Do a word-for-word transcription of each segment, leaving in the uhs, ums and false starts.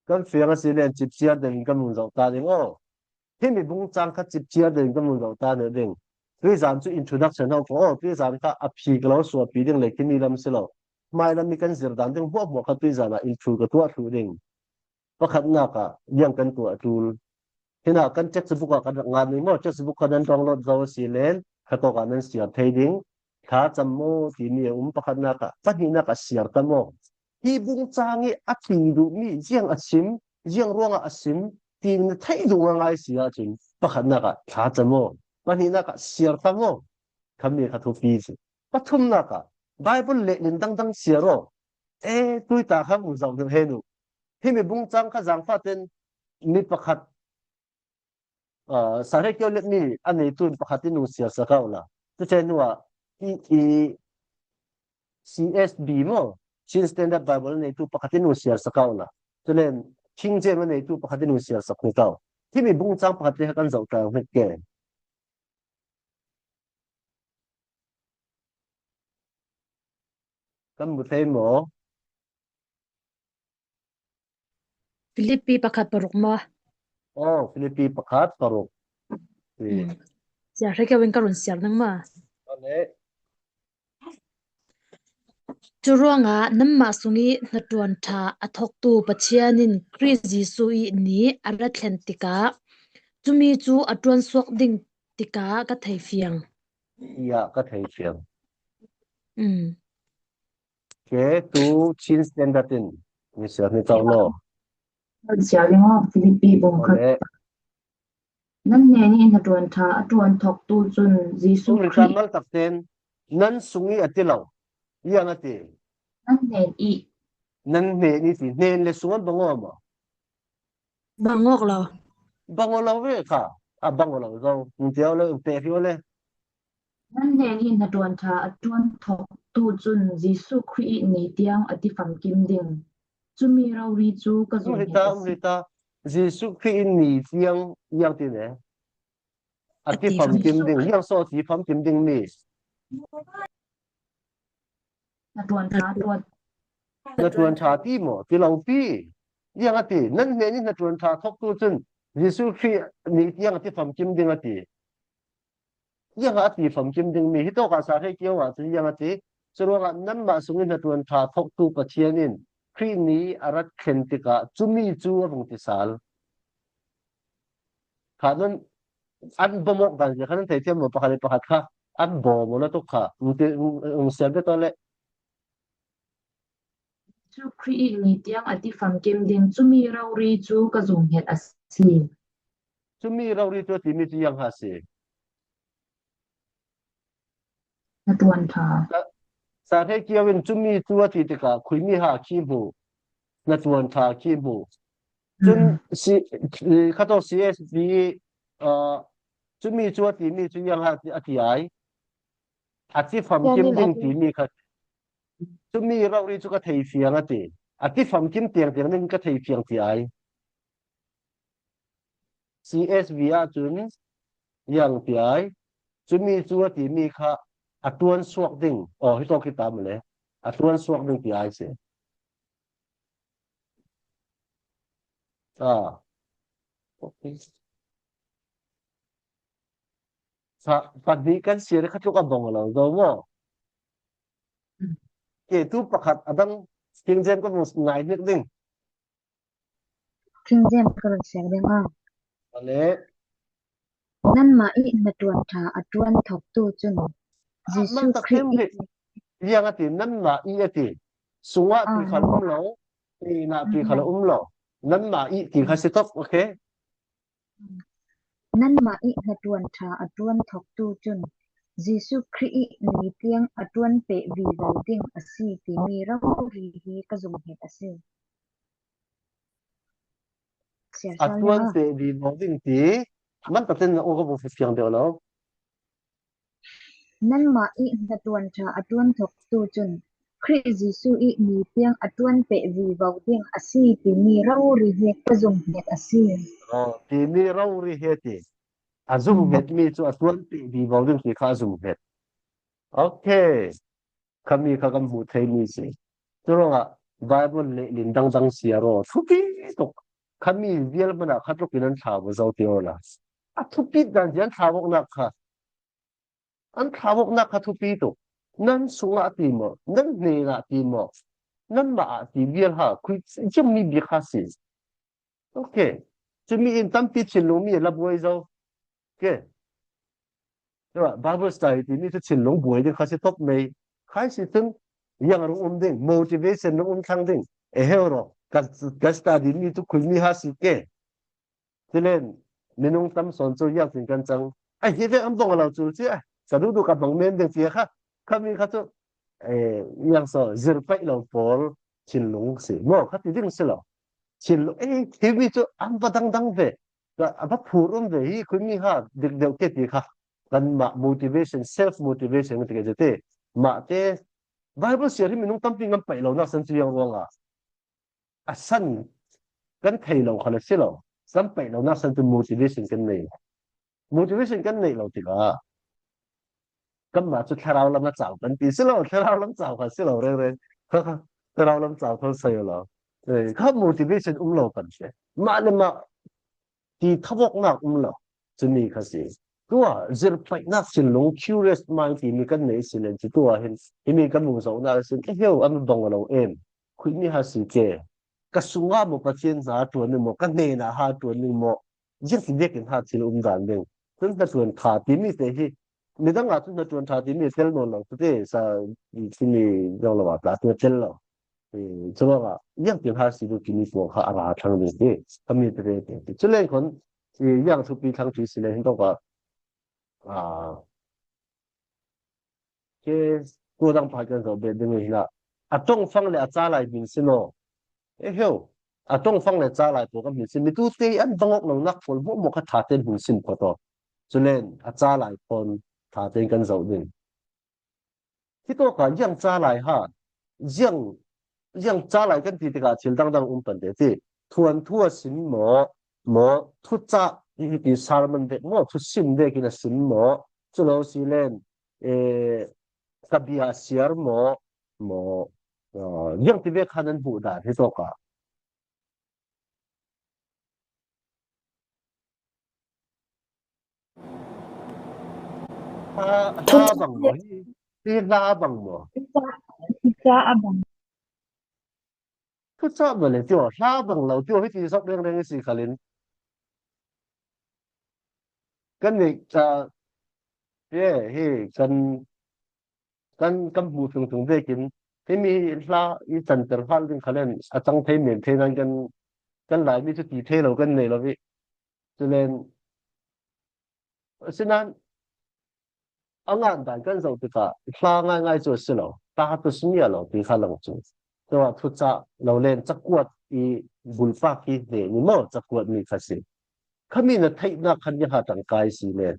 Kan fiang a si len cipciar deuhin kan vun zoh ta ding aw. Himi bungcang kha cipciar deuhin kan vun zoh ta ding. Tuizan cu introduction ho ko aw. Tuizan kha a phi ka lo suahpi ding le khi ni lam si lo. Hmai lam i kan zir dan ding hmuahhmuah kha tuizan ah intro ka tuah thluh ding. Pakhatnak ah ziang kan tuah a ṭul. Hinah kan textbook ah kan rak ngan ning maw, textbook kha nan download zo a si len khatawk ah nan siar thei ding. Thlacam maw timi a um pakhatnak ah, pahnihnak ah siar ta maw? Hi bungcang i a ti duhmi ziang a sim, ziang ruangah a sim, ti na theih duh ngaingai si ahcun pakhatnak ah thlacam maw? Pahnihnak ah siar ta maw? Khami kha thupi si. Pathumnak ah Bible lehlin dangdang siar aw. E, tuita kha vun zoh hnu he nu. Himi bungcang kha zaangfahten mi pakhat, aa, Sahre Kio let mi a neitu in pakhat in vun siar sak a u la. Cucu hnu ah i, i C S B maw, Chin Standard Bible a neitu pakhat in vun siar sak a u la. Cule King James a neitu pakhat in vun siar sak hnik a u. Himi bungcang pakhat te kha kan zoh ta hnik ke. Kan hmu thei maw? Filipi pakhat paruk maw? Oh, Filipi pakhat paruk. Hmm. Siar hre keuin ka run siar nang maw? Curuangah nanmah sung i hnaṭuan ṭha a thawktu Pathian in Khrih Jesuh i ni a ra thlen tikah cumi cu a ṭuan suak ding tikah ka thei fiang. Ya, ka thei fiang. Mm. Ke tu Chin Standard in mi siar ni tau lo. Siar ding aw, Filipi bung khat. Nan hnen i hnaṭuan ṭha a ṭuan thawktu cun Jesuh Khrih. Mal takten, nan sung i a ti lo. Ziang a ti? Nan hnen i. Nan hnen i ti. Hnen le sung an bang aw maw? Bang awk lo. Bang aw lo ve kha. A bang aw lo zo. Hung ti aw le, hung pek hi aw le. Nan hnen i hnaṭuan ṭha a ṭuan thawktu cun Jesuh Khrih i ni tiang a ti famkim ding. Cumi rori cu ka zumh hita, hita. Jesuh Khrih i ni tiang ziang ti ne. A ti famkim ding, ziang so a ti famkim ding mi. Hnaṭuan ṭha, ṭuan. Hnaṭuan ṭha ti maw? Ti lo pi. Ziang a ti, nan hnen i hnaṭuan ṭha thawktu cun Jesuh Khrih ni tiang a ti famkim ding a ti. Ziang a ti famkim ding mi, hitawk ah Sahre Kio ah cun ziang a ti. Curuangah nanmah sung i hnaṭuan ṭha thawktu Pathian in Khrih ni a rat thlen tikah cumi cu a vung ti sal. Kha nan an bawm awk dan zia kha nan thei thiam maw? Pakhat le pakhat kha an bawm aw na tuk kha. Ung ti, ung, ung siam ve taw le. Jesuh Khrih i ni tiang a ti famkim ding cumi rori cu ka zumh hnget a si. Cumi rori cu a timi cu ziang ha si. Hnaṭuan ṭha. Sa-, Sahre Kio in cumi cu a ti tikah khuimi ha khi hmu, hnaṭuan ṭha khi hmu. Cun mm. Si, kha tawk C S B, ah, cumi cu a timi cu ziang ha a ti ai. A ti famkim ding timi kha. Cumi rori cu ka thei fiang a ti. A ti famkim tiang tiang ding ka thei fiang ti ai. C S V ahcun ziang ti ai. Cumi cu a timi kha a ṭuan suak ding. Oh, hitawk hi ta maw le. A ṭuan suak ding ti ai si. Ah. Okay. Sa, pahnih kan siar i kha tluk a bang lo zo maw? Ke tu pakhat a dang King James ka vung ngai hnik ding. King James ka vung siar ding a. Ale. Nanmah i hnaṭuan ṭha a ṭuan thawktu cun Jesuh Khrih i ziang a ti, nanmah i a ti. Sungah ti khal um lo, hnenah ti khal um lo. Nanmah i ti kha si tok, okay? Nanmah i hnaṭuan ṭha a ṭuan thawktu cun Jesuh Khrih i ni tiang a ṭuan peh vivo ding a si timi rori hi ka zumh hnget a si. A ṭuan peh vivo ding ti man tatin na aw ka bu fiang deuh lo. Nanmah i hnaṭuan ṭha a ṭuan thawktu cun Khrih Jesuh i ni tiang a ṭuan peh vivo ding a si timi rori hi ka zumh hnget a si. Oh, timi rori hi a ti. A zumh hngetmi cu a ṭuan peh vivo ding ti kha a zumh hnget. Okay. Khami kha kan hmuh theimi si. Curuangah Bible lehlin dangdang siar aw. Thupi tuk. Kha mi vial hmana kha tuk in an thlau zo ti awla. A thupi dan ti an thlau awknak kha. An thlau awknak kha thupi tuk. Nan sungah ti maw, nan hnenah ti maw, nan mah ah ti vial ha, khui ciam mi bik ha si. Ok. Cumi in tampi thinlung mi a la buai zo. Ok. Bible study ti mi cu thinlung buai ding kha si top mei. Khai si cun yang rung um ding, motivation rung um thlang ding. E heu ro, ka, ka study mi tu khui mi ha si ke. Tilen, minung tam sawn cu yang tin kan cang. Ai, hi vek an bawng a lo cu si, ai, ka duhduh ka hmang men ding ti kha, kha mi kha cu, eh, yang so, zir paih lo pawl, thinlung si. Maw, kha ti ding si lo. Thinlung, eh, hi mi cu an va dangdang ve. Ka, a va phur um ve, hi khui mi ha, dik deuh ke ti kha. Kan mah motivation, self motivation kan ti ke ti. Mah te, Bible siar hi minung tampi ngan paih lo nak san cu yang ruangah. A san kan thei lo kha le si lo, kan paih lo nak san cu motivation kan nei lo. Motivation kan neih lo tikah kanmah cu thlarau lam a cau kan ti si lo, thlarau lam cau kha si lo rengreng. Thlarau lam cau kha si lo. Eh, kha motivation um lo kan si. Mah le mah ti thawknak um lo. Cumi kha si. Tuah zirpaihnak thinlung, curious mind timi kan neih si len cu tuah hin, himi kan hmuh zohnak sin, eh, heu, an bang lo em. Khuimi ha si ke. Ka sungah maw Pathian hna ṭuan ning maw, ka hnenah ha ṭuan ning maw, ziangtin biakinn ha thil um dan ding. Cun hnaṭuan ṭha timi te hi, midang ah cun hnaṭuan ṭha timi tel nawn lo, tute sa timi zong lo ah tla tu tel lo. Eh, curuangah ziangtin ha si duh timi pawl kha a ra thlang ding hi, ka mi tete te. Cu len khon, eh, ziang thupi thlang ṭi si le hin tawk ah, ah, Ke, tu dang pakhat kan zoh bet ding hi hna. A ṭongfang le a ca lai hmin sin aw. E heu, a ṭongfang le ca lai pawl kan hmin sin. Mitute an bangawk lonak pawl hmuahhmuah kha ṭha tein hmin sin phawt aw. Culen a ca lai pawl ṭha tein kan zoh ding. Hitawkah ziang ca lai ha, ziang, ziang ca lai kan ti tikah thil dangdang um pante ti. Thuanthu a sin maw, maw, thucah, hiti sermon vek maw, thusim vekin a sin maw, cu lo si len, eh, ka bia a siar maw, maw, ah, ziang ti vek khan an hmuh dan hitawkah. Hla, hla bang maw? Hi, hi hla bang maw? Thucah a bang. Thucah bang le tio, hla bang lo tio, hiti sok rengreng si khalin. Kan nih, ah, he, he, kan kan, kan hmuh tlungtlung vekin, himi hla i canter hal ding kha len a cang thei men thei nan kan, kan Laimi cu ti thei lo kan nei lo i. Culen, asinan, a ngan dan kan zoh tikah hla ngaingai cu a si lo, ta tu si mi a lo ti kha lang cu. Tuah thucah lo len cakuat i bulpak hi hne ni maw, cakuat mi kha si. Khami na theihnak khan ni ha tangkai si len,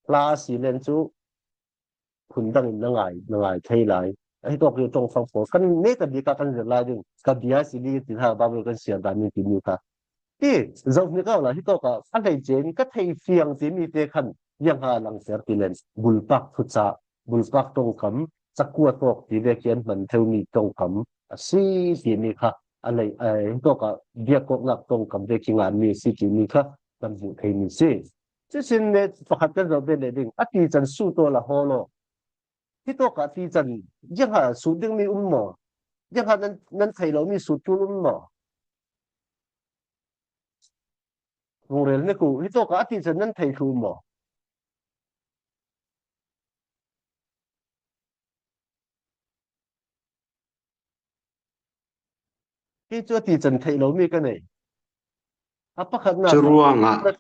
hla si len cu, phundang in na ngai, na ngai thei lai. Ahi tawk i ṭongfang pawl kan neta bik ah kan zir lai ding. Ka bia si li ti hna, Baibal kan siar dan in timi kha. Ti, zoh hnik awla hitawk ah a hleice in ka thei fiang timi te khan ziang ha langter ti len bulpak thucah, bulpak ṭongkam, cakua tawk ti vek hi an hman theu mi ṭongkam a si timi kha a lei, eh, hitawk ah biakawknak ṭongkam vek hi ngan mi a si timi kha kan hmuh thei mi si. Cusin le pakhat kan zoh ve le ding, a tican sut awla hawl aw. Hitawk ah tican, ziangha sut dingmi um maw? Ziangha nan, nan thei lomi sut ṭul um maw? Vung rel hnik u, hitawk ah a tican nan thei thluh um maw? Kei cu a tican theih lomi ka nei. A pakhatnak ah curuangah na,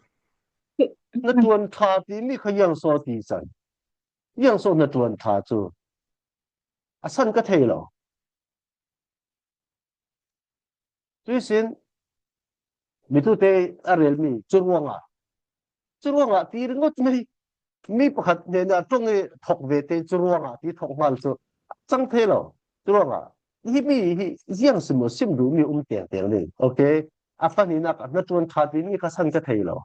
na ṭuan ṭha timi kha ziang so tican. Ziang so na ṭuan ṭha cu a san ka thei lo. Cuihsin, mitute a relmi curuangah, curuangah ti ringawt mei. Mi pakhat hnenah ṭong i thok ve te curuangah ti thok hngal cu a cang thei lo. Curuangah himi hi ziang sim maw, sim duhmi um tengteng ding. Ok. A pahnihnak ah hnaṭuan ṭha timi kha san ka thei lo.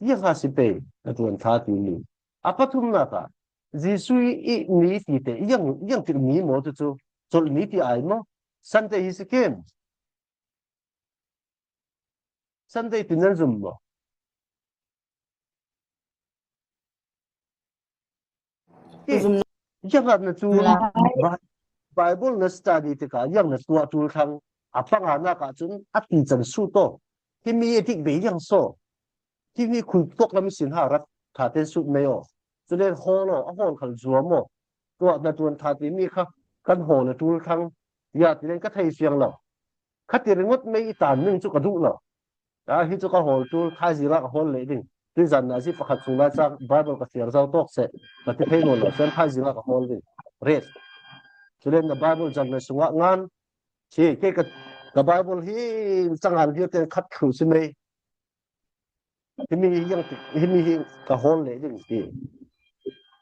Ziang kha si pei hnaṭuan ṭha timi. A pathumnak ah Jesuh i ni ti te, ziang, ziang tik ni maw tu cu, colh ni ti ai maw? Sunday hi si ken. Sunday ti nan zum maw? Zumna. Zianghah na cu Bible na study tikah ziang na tuah ṭul thlang, a panga nak ahcun a ti can su taw. Himi a dik ve ziang saw. Himi khun tuak lam sin ha rat ṭha ten sut mei aw. Cule hawl aw, a hawl khal zuam aw. Tuah na tuan ṭha timi kha kan hawl a ṭul thlang. Ya tilen ka thei fiang lo. Khati ringawt mei i tan ning cu ka duh lo. Ah, hi cu ka hawl ṭul, thaizing ah ka hawl leh ding. Tuizan nazi pakhat chung lai cang Bible ka fiar zau tawk seh. Ka ti thei nawn lo, cun thaizing ah ka hawl ding. Ret. Cule na Bible zan na sungah ngan. Hi, kei ka, ka Bible hi cang hal hi ten khat thlu si mei. Himi hi yang ti, himi hi ka hawl leh ding ti.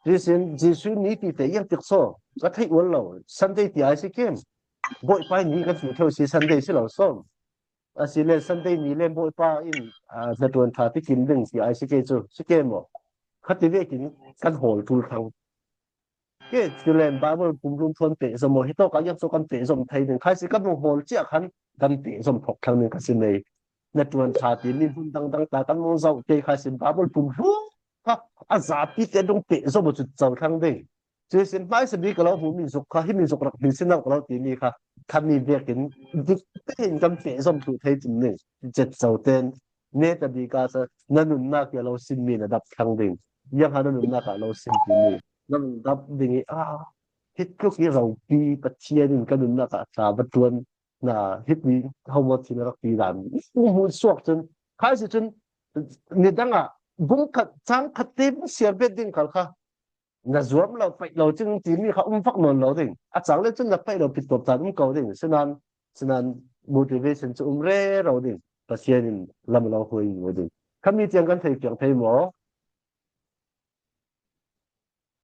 Tuisin Jesuh ni ti te yang tik saw. Ka theih ual lo. Sunday ti ai si kem. Bawipa ni kan ti theu si Sunday si lo saw. Asile Sunday ni le Bawipa in, ah, hnaṭuan ṭha ti kim ding ti ai si ke cu, si ke maw? Khati vekin kan hawl ṭul thlang. Ke, cule Bible pumhlum thawn pehzom aw, hitawkah ziang cu kan pehzom thei ding. Khaisi kan vung hawl ciah khan kan pehzom thawk thlang ding kha si mei. Hnaṭuan ṭha timi hmun dangdang ta kan vung zoh te khaisi Bible pumhlum kha a zapi te dong pehzom aw cu co thlang ding. Cuihsin hmaisa bik ka lo hmuhmi zuk kha, himi zuk rak hming si lo ka lo timi kha, khami vekin dik tein kan pehzom thluh thei cun ning, cet co ten, neta bik ah cun na nunnak i a lo simmi na dap thlang ding, ziangha na nunnak ah lo sim timi, na nun dap ding i, ah, hi tluk i ropi Pathian in ka nunnak ah thla va ṭuan, na hiti homework thil rak ti dan hmuh suak cun, khaisi cun nidang ah bung khat, cang khat te siar bet ding khal kha, na zuam lo, paih lo cing timi kha um fak nawn lo ding. A cang le cun na paih lo, pit tawp caan um ko ding. Sinan, sinan motivation cu um rero ding. Pathian in lam a lo hoi ding. Khami tiang kan thei fiang thei maw?